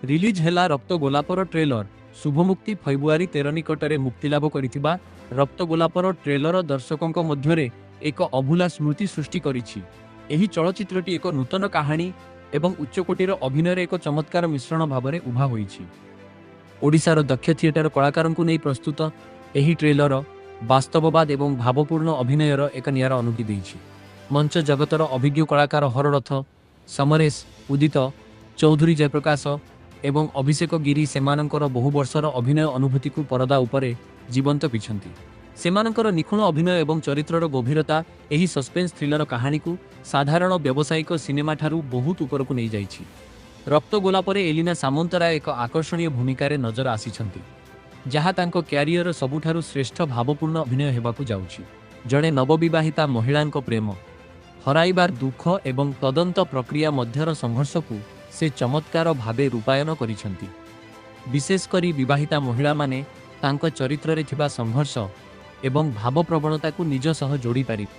Release ହେଲା ରକ୍ତ ଗୋଲାପର trailer, ଶୁଭମୁକ୍ତି ଫେବୃଆରୀ 13 ନିକଟରେ ମୁକ୍ତିଲାଭ କରିଥିବା ରକ୍ତ ଗୋଲାପର ଟ୍ରେଲର ଦର୍ଶକଙ୍କ ମଧ୍ୟରେ ଏକ ଅଭୁଲା ସ୍ମୃତି ସୃଷ୍ଟି କରିଛି। ଏହି ଚଳଚ୍ଚିତ୍ରଟି ଏକ ନୂତନ କାହାଣୀ ଏବଂ ଉଚ୍ଚକୋଟୀର ଅଭିନୟର ଏକ ଚମତ୍କାର ମିଶ୍ରଣ ଭାବରେ ଉଭା ହୋଇଛି। ଓଡ଼ିଶାର ଦକ୍ଷ ଥିଏଟର କଳାକାରଙ୍କୁ ନେଇ ପ୍ରସ୍ତୁତ ଏହି ଟ୍ରେଲର ବାସ୍ତବବାଦ ଏବଂ ଭାବପୂର୍ଣ୍ଣ ଅଭିନୟର ଏକ ନିଆରା ଅନୁଭୂତି ଦେଇଛି। ମଞ୍ଚ ଜଗତର ଅଭିଜ୍ଞ କଳାକାର ହର ରଥ, ସମରେଶ, ଉଦିତ, ଚୌଧୁରୀ ଜୟପ୍ରକାଶ ଏବଂ ଅଭିଷେକ ଗିରି ସେମାନଙ୍କର ବହୁ ବର୍ଷର ଅଭିନୟ ଅନୁଭୂତିକୁ ପରଦା ଉପରେ ଜୀବନ୍ତ କରିଛନ୍ତି। ସେମାନଙ୍କର ନିଖୁଣ ଅଭିନୟ ଏବଂ ଚରିତ୍ରର ଗଭୀରତା ଏହି ସସ୍ପେନ୍ସ ଥ୍ରିଲର କାହାଣୀକୁ ସାଧାରଣ ବ୍ୟବସାୟିକ ସିନେମାଠାରୁ ବହୁତ ଉପରକୁ ନେଇଯାଇଛି। ରକ୍ତ ଗୋଲାପରେ ଏଲିନା ସାମନ୍ତରାୟ ଏକ ଆକର୍ଷଣୀୟ ଭୂମିକାରେ ନଜର ଆସିଛନ୍ତି, ଯାହା ତାଙ୍କ କ୍ୟାରିୟରର ସବୁଠାରୁ ଶ୍ରେଷ୍ଠ ଭାବପୂର୍ଣ୍ଣ ଅଭିନୟ ହେବାକୁ ଯାଉଛି। ଜଣେ ନବବିବାହିତା ମହିଳାଙ୍କ ପ୍ରେମ, ହରାଇବାର ଦୁଃଖ ଏବଂ ତଦନ୍ତ ପ୍ରକ୍ରିୟା ମଧ୍ୟର ସଂଘର୍ଷକୁ ସେ ଚମତ୍କାର ଭାବେ ରୂପାୟନ କରିଛନ୍ତି। ବିଶେଷ କରି ବିବାହିତା ମହିଳାମାନେ ତାଙ୍କ ଚରିତ୍ରରେ ଥିବା ସଂଘର୍ଷ ଏବଂ ଭାବପ୍ରବଣତାକୁ ନିଜ ସହ ଯୋଡ଼ିପାରିବେ।